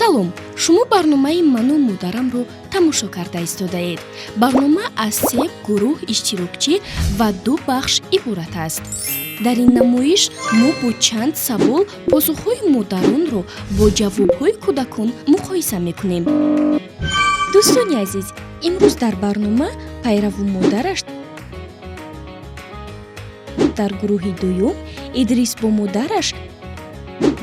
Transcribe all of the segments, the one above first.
Салом, шумо барномаи ману модарамро тамошо карда истодаед. Барнома аз се гурӯҳ иштирокчӣ ва ду бахш иборат аст. Дар ин намоиш мо бо чанд савол посухҳои модаронро бо ҷавобҳои кӯдакон муқоиса мекунем. Дӯстони азиз, имрӯз дар барнома пайраву модараш дар гурӯҳи дуюм, Идрис бо модараш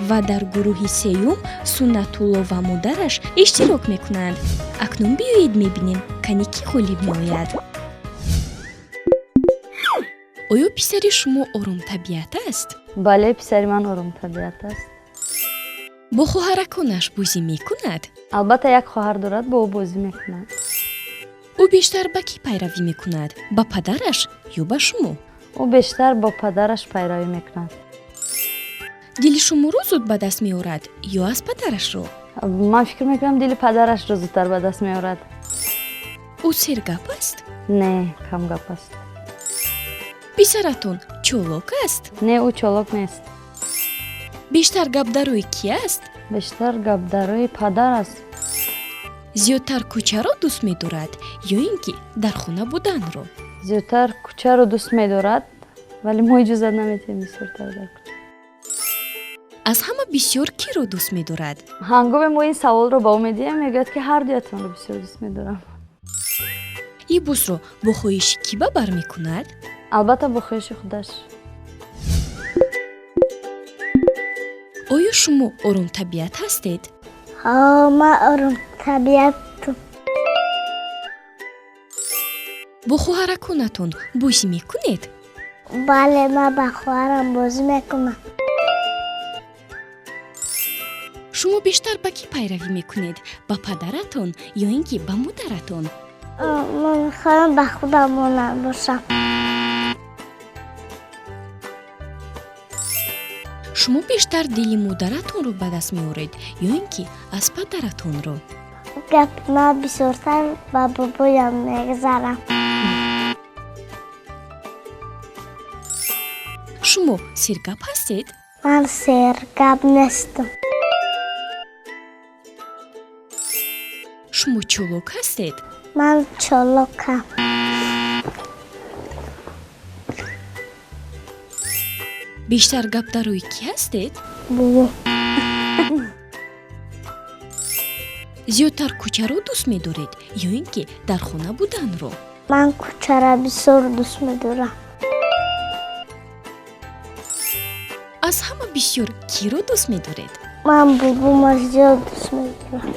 ва дар гурӯҳи сеюм Суннатулло ва модараш иштирок мекунанд. Акнун биёед мебинем, кани кӣ ғолиб меояд. Оё писари шумо оромтабиат аст? Бале, писари ман оромтабиат аст. Бо хоҳараконаш бозӣ мекунад? Албатта, як хоҳар дорад, бо ӯ бозӣ мекунад. Ӯ бештар ба кӣ пайравӣ мекунад, ба падараш ё ба шумо? Ӯ бештар бо падараш пайравӣ мекунад. Дили шуморо зуд ба даст меорад ё аз падарашро? Ман фикр мекунам, дили падарашро зудтар ба даст меорад. Ӯ сергап аст? Не, камгап аст. Писаратон чолок аст? Не, ӯ чолок нест. Бештар гапдарои кӣ аст? Бештар гапдарои падар аст. Зиёдтар кӯчаро дӯст медорад ё ин ки дар хона буданро? Зиёдтар кӯчаро дӯст медорад, вале мо иҷозат наметиҳем бисёртар дар кӯча. Аз ҳама бисёр киро дӯст медорад? Ҳангоме мо ин саволро ба ӯ медиҳем, мегӯяд, ки ҳар дуятонро бисёр дӯст медорам. Либосро бо хоҳиши кӣ ба бар мекунад? Албатта, бо хоҳиши худаш. Оё шумо оромтабиат ҳастед? Ҳо, ман оромтабиатам. Бо хоҳараконатон бозӣ мекунед? Бале, ман ба хоҳарам бозӣ мекунам. Шумо бештар ба кӣ пайравӣ мекунед, ба падаратон ё ин ки ба модаратон? Ман мехоҳам ба худам монанд бошам. Шумо бештар дили модаратонро ба даст меоред ё ин ки аз падаратонро? Гап ман бисёртар ба бобоям мегзарам. Шумо сергап ҳастед? Ман сергап нестам. Шумо чолок ҳастед? Ман чолокам. Бештар гапдарои кӣ ҳастед? Бобо. Зиёдтар кӯчаро дӯст медоред ё ин ки дар хона буданро? Ман кӯчаро бисёр дӯст медорам. Аз ҳама бисёр киро дӯст медоред? Ман бобома зиёд дӯст медорам.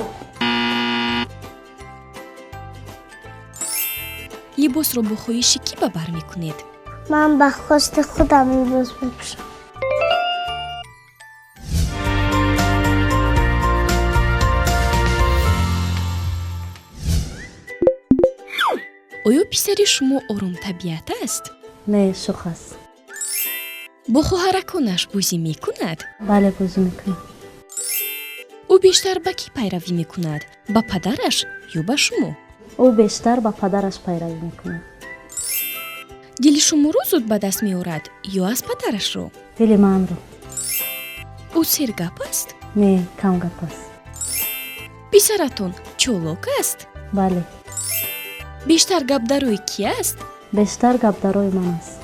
Либосро бо хоҳиши кӣ ба бар мекунед? Ман ба хости худам либос мепӯшам. Оё писари шумо оромтабиат аст? Не, шӯх аст. Бо хоҳараконаш бозӣ мекунад? Бале, бозӣ мекунад. Ӯ бештар ба кӣ пайравӣ мекунад, ба падараш ё ба шумо? Ӯ бештар ба падараш пайравӣ мекунад. Дили шуморо зуд ба даст меорад ё аз падарашро? Дили манро. Ӯ сергап аст? Не, камгап аст. Писаратон чолок аст? Бале. Бештар гапдарои кӣ аст? Бештар гапдарои ман аст.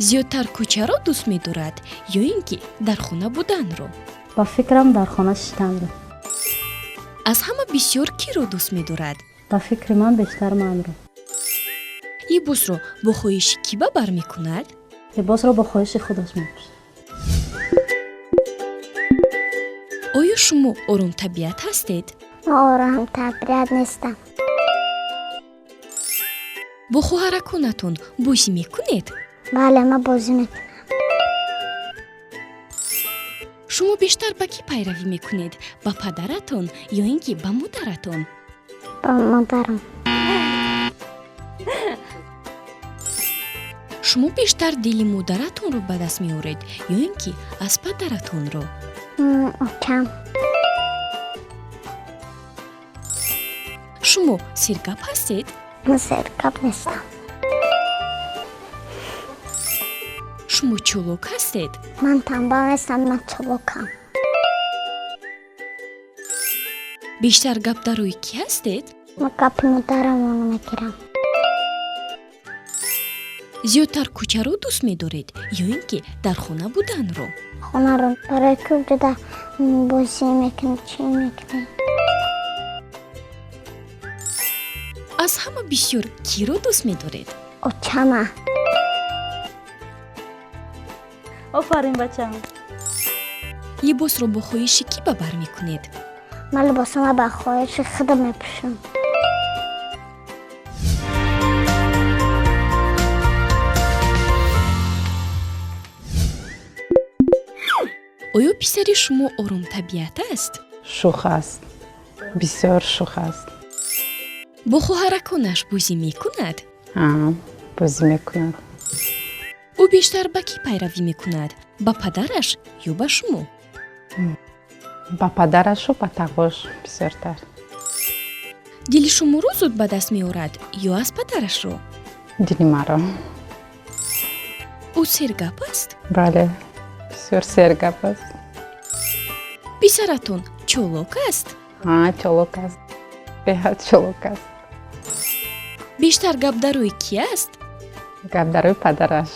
Зиёдтар кӯчаро дӯст медорад ё ин ки дар хона буданро? Ба фикрам, дар хона шиштанро. Аз ҳама бисёр киро дӯст медорад? Ба фикри ман, бештар манро. Либосро бо хоҳиши кӣ ба бар мекунад? Либосро бо хоҳиши худаш мепӯшад. Оё шумо оромтабиат ҳастед? Ман оромтабиат нестам. Бо хоҳараконатон бозӣ мекунед? Бале, ман бозӣ мекунам. Шумо бештар ба кӣ пайравӣ мекунед, ба падаратон ё ин ки ба модаратон? Ба модарам. Шумо бештар дили модаратонро ба даст меоред ё ин ки аз падаратонро? Окам. Шумо сергап ҳастед? Ман сергап нестам. Шумо чолок ҳастед? Ман танбал нестам, ман чолокам. Бештар гап дар рӯи кӣ ҳастед? Ман гапи модарамро мегирам. Зиёдтар кӯчаро дӯст медоред ё ин ки дар хона буданро? Хонаро, барои ки ҷуда бозӣ мекунем, чӣ мекунем. Аз ҳама бисёр киро дӯст медоред? Очама. Офарин, бачам. Либосро бо хоҳиши кӣ ба бар мекунед? Ман либосама ба хоҳиши худам мепӯшам. Оё писари шумо оромтабиат аст? Шӯх аст, бисёр шӯх аст. Бо хоҳараконаш бозӣ мекунад? Бозӣ мекунад. Ӯ бештар ба кӣ пайравӣ мекунад, ба падараш ё ба шумо? Ба падарашу ба тағош бисёртар. Дили шуморо зуд ба даст меорад ё аз падарашро? Дили маро. Ӯ сергап аст? Бале, бисёр сергап аст. Писаратон чолок аст? Чолок аст, беҳад чолок аст. Бештар гап дар рӯи кӣ аст? Гап дар рӯи падараш.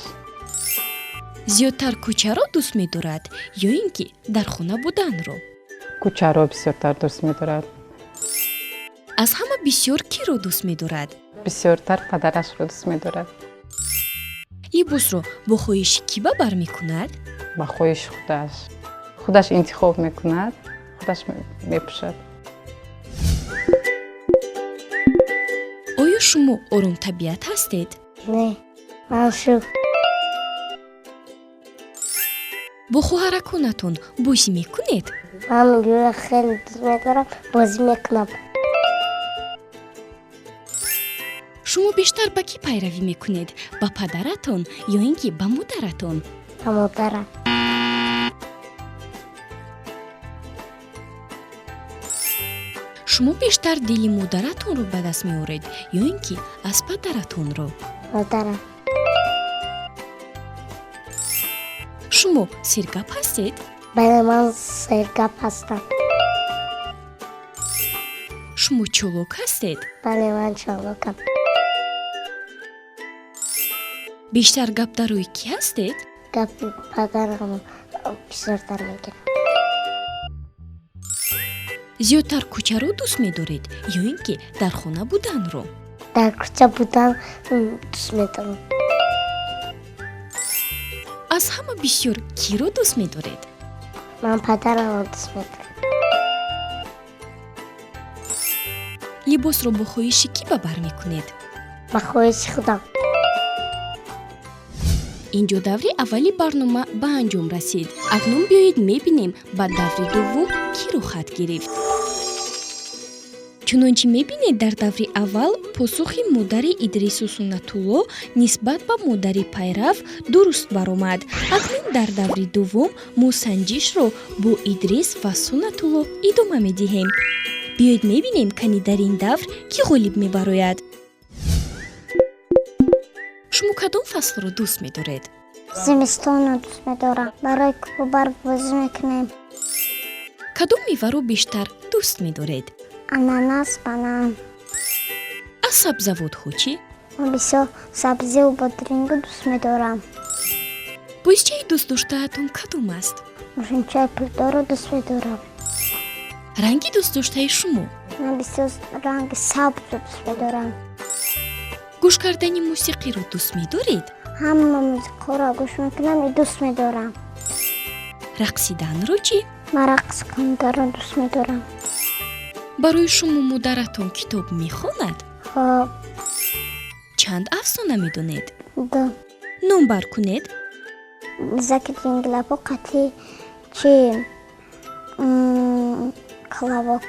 Зиёдтар кӯчаро дӯст медорад ё ин ки дар хона буданро? Кӯчаро бисёртар дӯст медорад. Аз ҳама бисёр киро дӯст медорад? Бисёртар падарашро дӯст медорад. Либосро бо хоҳиши кӣ ба бар мекунад? Ба хоҳиши худаш. Худаш интихоб мекунад, худаш мепӯшад. Оё шумо оромтабиат ҳастед? Не, ман шӯх. Бо хоҳараконатон бозӣ мекунед? Ман гӯя хеле дӯст медорам, бозӣ мекунам. Шумо бештар ба кӣ пайравӣ мекунед, ба падаратон ё ин ки ба модаратон? Ба модарам. Шумо бештар дили модаратонро ба даст меоред ё ин ки аз падаратонро? Модарам. Шумо сергап ҳастед? Бале, ман сергап ҳастам. Шумо чолок ҳастед? Бале, ман чолокам. Бештар гап дар рӯи кӣ ҳастед? Гапи падарам бисёртар мегирам. Зиёдтар кӯчаро дӯст медоред ё ин ки дар хона буданро? Дар кӯча будан дӯст медорам. Аз ҳама бисёр киро дӯст медоред? Ман падарамро дӯст медорам. Либосро бо хоҳиши кӣ ба бар мекунед? Ба хоҳиши худам. Инҷо даври аввали барнома ба анҷом расид. Акнун биёед мебинем, ба даври дуввум кӣ рӯхат гирифт. Чунончи мебинед, дар даври аввал посухи модари Идрису Суннатулло нисбат ба модари Пайрав дуруст баромад. Акнун дар даври дуввум мо санҷишро бо Идрис ва Суннатулло идома медиҳем. Биёед мебинем, кани дар ин давр кӣ ғолиб мебарояд. Шумо кадом фаслро дӯст медоред? Зимистонро дӯст медорам, барои ки бо барф бозӣ мекунем. Кадом меваро бештар дӯст медоред? Ананас, банан. Аз сабзавотҳо чӣ? Ман бисёр сабзиву бодирингу дӯст медорам. Бозичаи дӯстдоштаатон кадом аст? Мошинчаи пулдорро дӯст медорам. Ранги дӯстдоштаи шумо? Ман бисёр ранги сабзро дӯст медорам. Гӯш кардани мусиқиро дӯст медоред? Ҳама мусиқиҳоро гӯш мекунам и дӯст медорам. Рақсиданро чӣ? Ман рақс карданро дӯст медорам. Барои шумо модаратон китоб мехонад? Хоб. Чанд афсона медонед? Ду. Номбар кунед. Заки ҷинглабо қатъи чи колобок.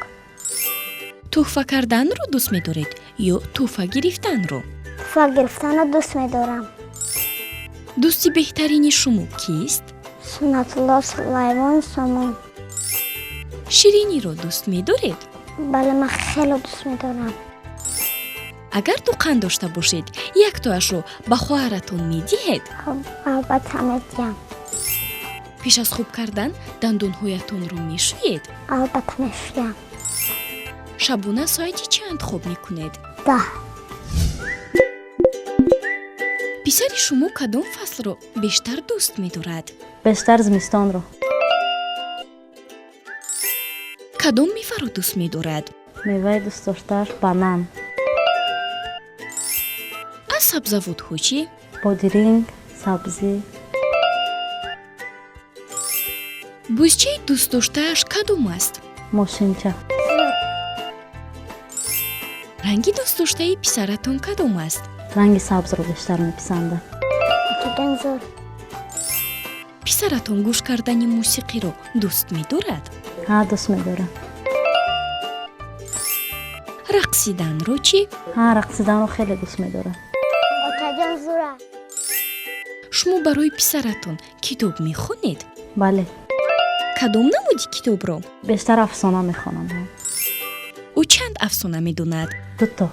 Тӯҳфа карданро дӯст медоред ё тӯҳфа гирифтанро? Тӯҳфа гирифтанро дӯст медорам. Дӯсти беҳтарини шумо кист? Суннатулло Сулаймон Сомон. Шириниро дӯст медоред? Бале, ман хеле дӯст медорам. Агар ду қанд дошта бошед, яктоашро ба хоҳаратон медиҳед? Хоб, албатта медиҳам. Пеш аз хоб кардан дандонҳоятонро мешӯед? Албатта мешӯям. Шабона соати чанд хоб мекунед? 10. Писари шумо кадом фаслро бештар дӯст медорад? Бештар зимистонро. Кадом меваро дӯст медорад? Меваи дӯстдоштааш банан. Аз сабзавотҳо чӣ? Бодиринг, сабзӣ. Бозичаи дӯстдоштааш кадом аст? Мошинча. Ранги дӯстдоштаи писаратон кадом аст? Ранги сабзро бештар меписандад. Отаҷон зур. Писаратон гӯш кардани мусиқиро дӯст медорад? Ҳа, дӯст медорад. Рақсиданро чӣ? Ҳа, рақсиданро хеле дӯст медорад. Отаҷон зура. Шумо барои писаратон китоб мехонед? Бале. Кадом намуди китобро? Бештар афсона мехонам. Ӯ чанд афсона медонад? Дуто.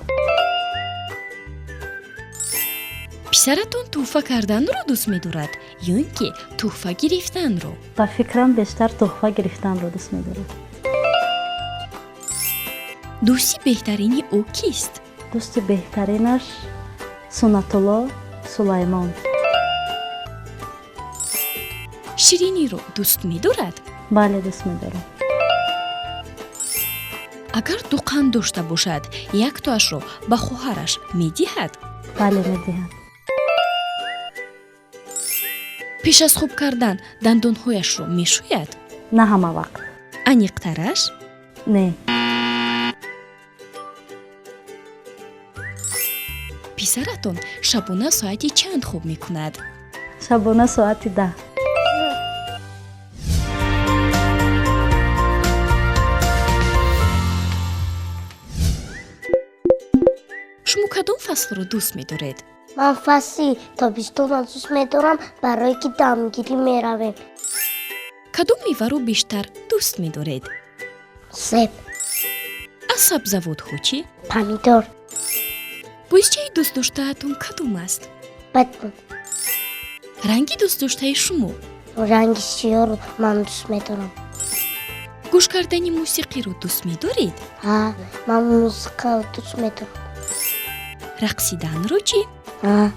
Писаратон тӯҳфа карданро дӯст медорад ё ин ки тӯҳфа гирифтанро? Ба фикрам, бештар тӯҳфа гирифтанро дӯст медорад. Дӯсти беҳтарини ӯ кист? Дӯсти беҳтаринаш Суннатулло Сулаймон. Шириниро дӯст медорад? Бале, дӯст медорад. Агар ду қанд дошта бошад, яктоашро ба хоҳараш медиҳад? Бале, медиҳад. Пеш аз хоб кардан дандонҳояшро мешӯяд? На ҳама вақт. Аниқтараш? Не. Писаратон шабона соати чанд хоб мекунад? Шабона соати 10. Шумо кадом фаслро дӯст медоред? Ман фасли тобистонро дӯст медорам, барое ки дамгирӣ меравем. Кадом меваро бештар дӯст медоред? Себ. Аз сабзавотҳо чӣ? Помидор. Бозичаи дӯстдоштаатон кадом аст? Бэтмен. Ранги дӯстдоштаи шумо? Ранги сиёҳро ман дӯст медорам. Гӯш кардани мусиқиро дӯст медоред? Ҳа, ман мусиқаро дӯст медорам. Рақсиданро чӣ? Ҳа.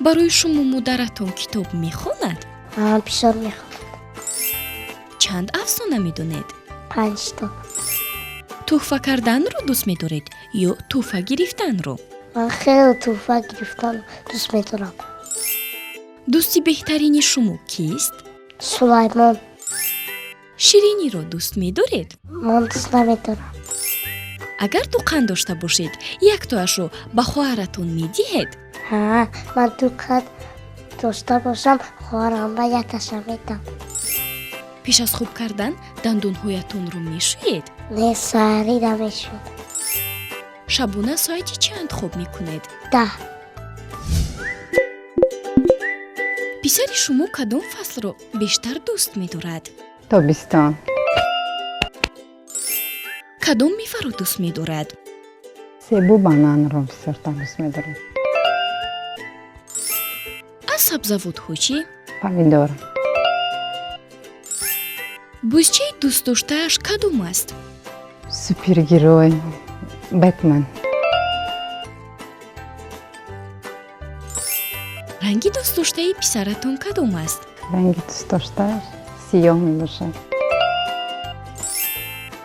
Барои шумо модаратон китоб мехонад? Ҳа, бисёр мехонад. Чанд афсона медонед? 5 то. Тӯҳфа карданро дӯст медоред ё тӯҳфа гирифтанро? Ман хеле тӯҳфа гирифтанро дӯст медорам. Дӯсти беҳтарини шумо кист? Сулаймон. Шириниро дӯст медоред? Ман дӯст намедорам. Агар ду қанд дошта бошед, яктоашро ба хоҳаратон медиҳед? Ҳа, ман ду қанд дошта бошам, хоҳарам ба якташа медам. Пеш аз хоб кардан дандонҳоятонро мешӯед? Не, саҳарӣ намешӯям. Шабона соати чанд хоб мекунед? 10. Писари шумо кадом фаслро бештар дӯст медорад? Тобистон. Кадом меваро дӯст медорад? Себу бананро бисёртар дӯст медорад. Аз сабзавотҳо чӣ? Помидор. Бозичаи дӯстдоштааш кадом аст? Супергерой Бэтмен. Ранги дӯстдоштаи писаратон кадом аст? Ранги дӯстдоштааш сиёҳ мебошад.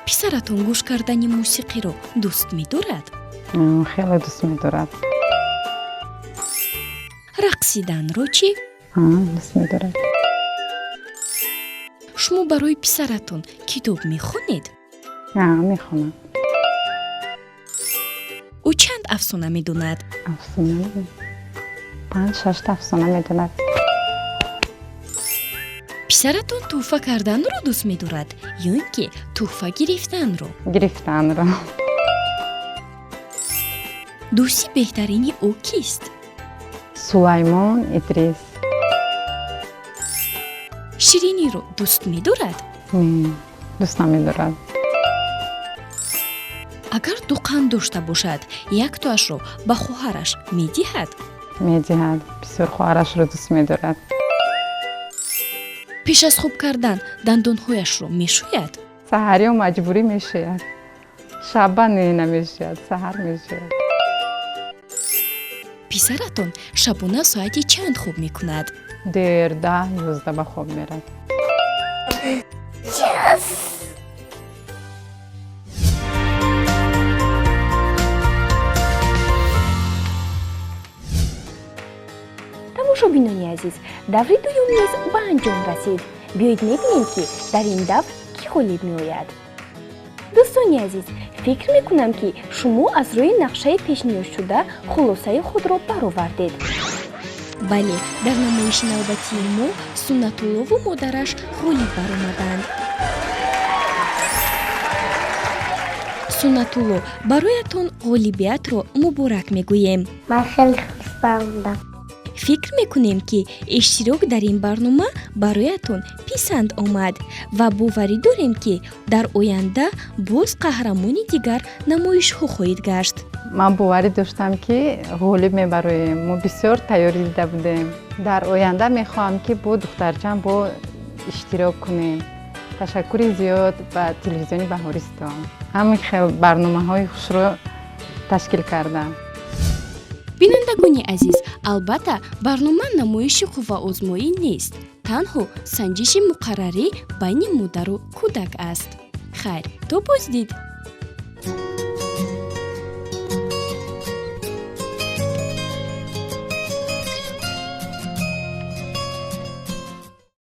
Писаратон гӯш кардани мусиқиро дӯст медорад? Хеле дӯст медорад. Рақсиданро чӣ? Дӯст медорад. Шумо барои писаратон китоб мехонед? Мехонам. Ӯ чанд афсона медонад? Афсона 5-6 афсона медонад. Писаратон тӯҳфа карданро дӯст медорад ё ин ки тӯҳфа гирифтанро? Гирифтанро. Дӯсти беҳтарини ӯ кист? Сулаймон Идрис. Шириниро дӯст медорад? Не, дӯст намедорад. Агар ду қанд дошта бошад, яктоашро ба хоҳараш медиҳад? Медиҳад. Бисёр хоҳарашро дӯст медорад. Пеш аз хоб кардан дандонҳояшро мешӯяд? Саҳариё маҷбурӣ мешӯяд. Шаба не, намешавад, саҳар мешавад. Писаратон шабона соати чанд хоб мекунад? Дер, 10-11 ба хоб мерад. Тамошобинони азиз, даври дуюм низ ба анҷом расид. Биёед мебинем, ки дар ин давр кӣ ғолиб меояд. Дӯстони азиз, фикр мекунам, ки шумо аз рӯи нақшаи пешниҳодшуда хулосаи худро баровардед. Бале, дар намоиши навбатии мо Суннатуллову модараш ғолиб баромаданд. Суннатулло, бароятон ғолибиятро муборак мегӯем. Ман хеле хурсандам. Фикр мекунем, ки иштирок дар ин барнома бароятон писанд омад ва боварӣ дорем, ки дар оянда боз қаҳрамони дигар намоишҳо хоҳед гашт. Ман боварӣ доштам, ки ғолиб мебароем. Мо бисёр тайёрӣ дида будем. Дар оянда мехоҳам, ки бо духтарчам бо иштирок кунем. Ташаккури зиёд ба телевизиони Баҳористон, ҳамин хел барномаҳои хушро ташкил кардам. Бинандагони азиз, албатта, барнома намоиши қувваозмоӣ нест, танҳо санҷиши муқаррарӣ байни модару кӯдак аст. Хайр, то боздид.